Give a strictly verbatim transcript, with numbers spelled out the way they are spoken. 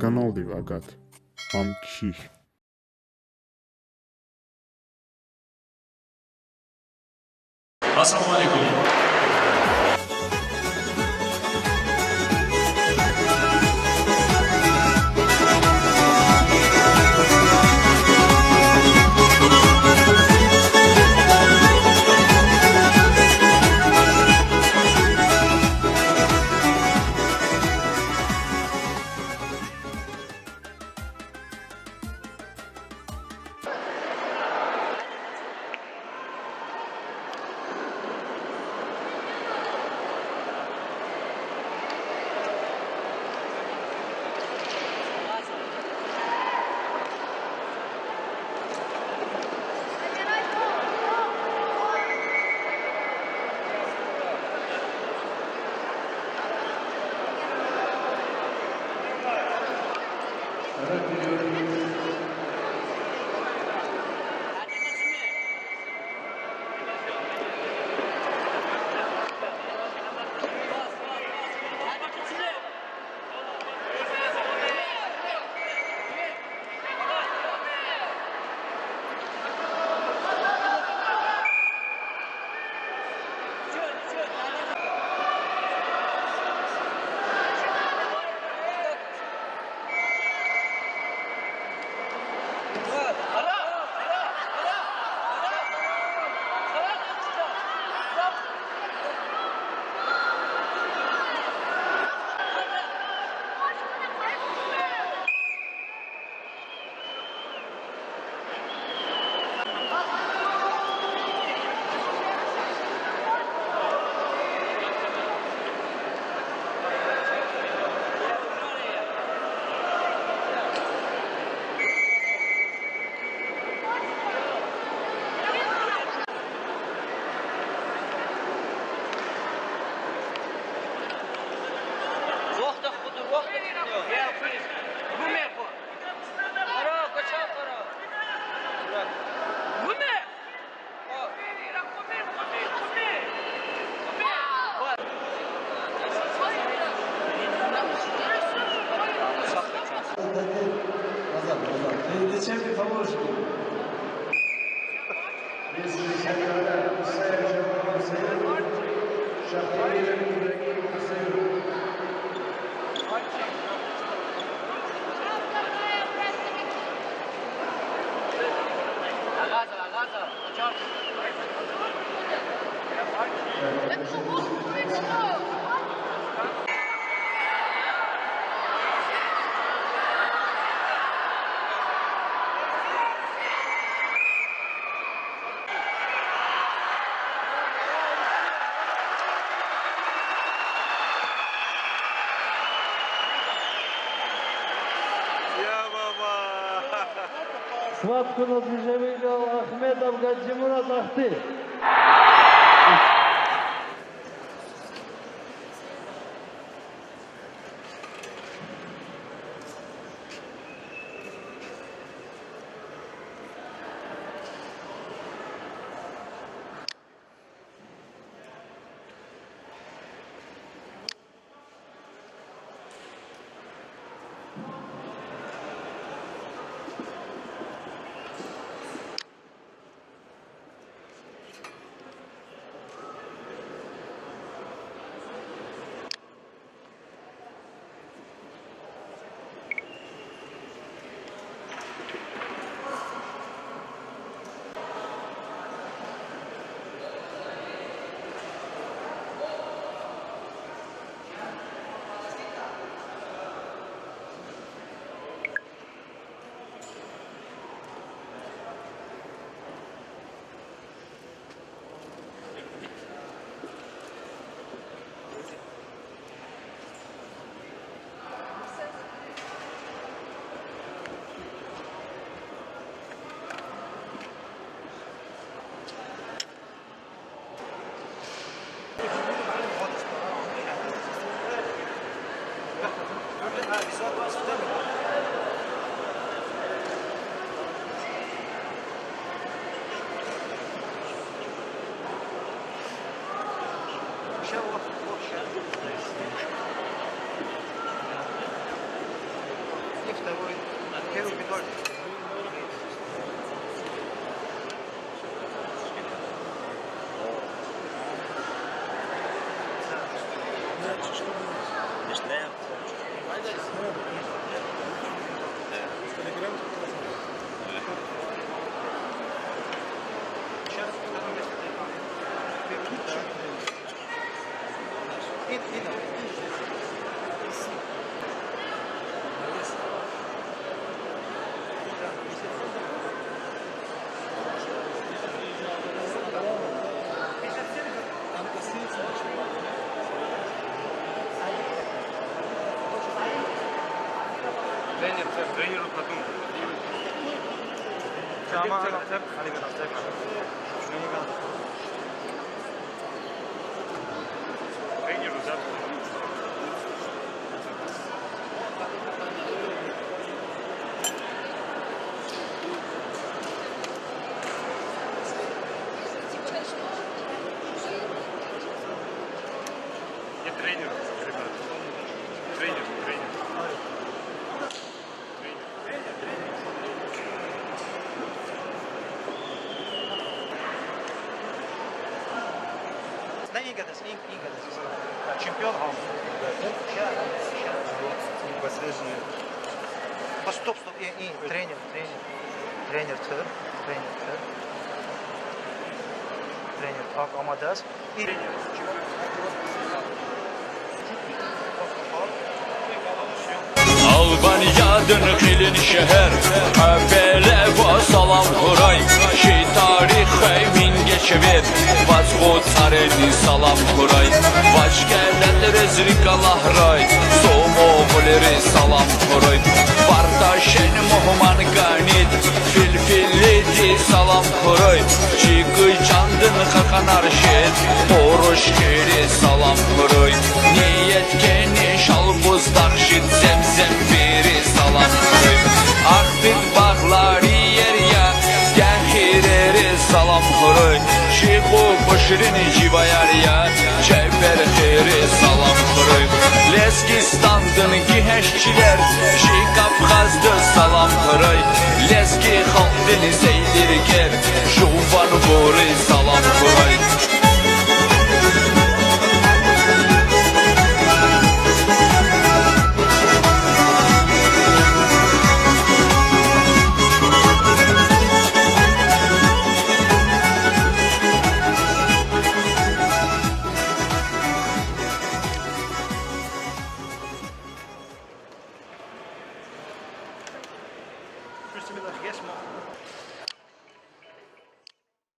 Каналдив агат. Ам кхьихь. Ассаламу алейкум. Назад, назад. Перед ничем не поможешь. Если Шахир Гусейн, Шахир Гусейн, Шахир Гусейн. Схваткуна движение вал Ахмедов Гаджимурад, Ахтырш. Тренер, тренер, потом. Сама, тренер, тренер. Тренер, тренер. Я тренер, ребят. Тренер, тренер. На, и гадаз, и, и гадаз. Чемпион гьам. Последний. По-, стоп, стоп, и, и, тренер, тренер. Тренер тир, тренер тир. Тренер, а, амадаз. Албаниядин къилин шегьер, Къепеле ваз салам хьурай, чи тарих хвей минг геж вед, ваз гъуцарини салам хьурай, ваз кӀеледриз рикӀ аллагьрай, сумугъвилериз салам хьурай, Бардашен мугьман кӀанид, Филфилидиз салам хьурай, чи кӀуьд чандин кьакьанар жед, Къурушхириз салам хьурай, Ниеткени Шалбуздагъ жид, Земземвириз салам хьурай, Ахпид багълар иер я, Гехирериз салам хьурай, чи Къупушрини живаяр я, Чеберхириз салам хьурай, Лезгистандин гегьенш чилер, чи Кавказдиз салам хьурай, лезги халкьдин сейлиргер, жуванбуриз салам хьурай. Пусть именно Хесмо.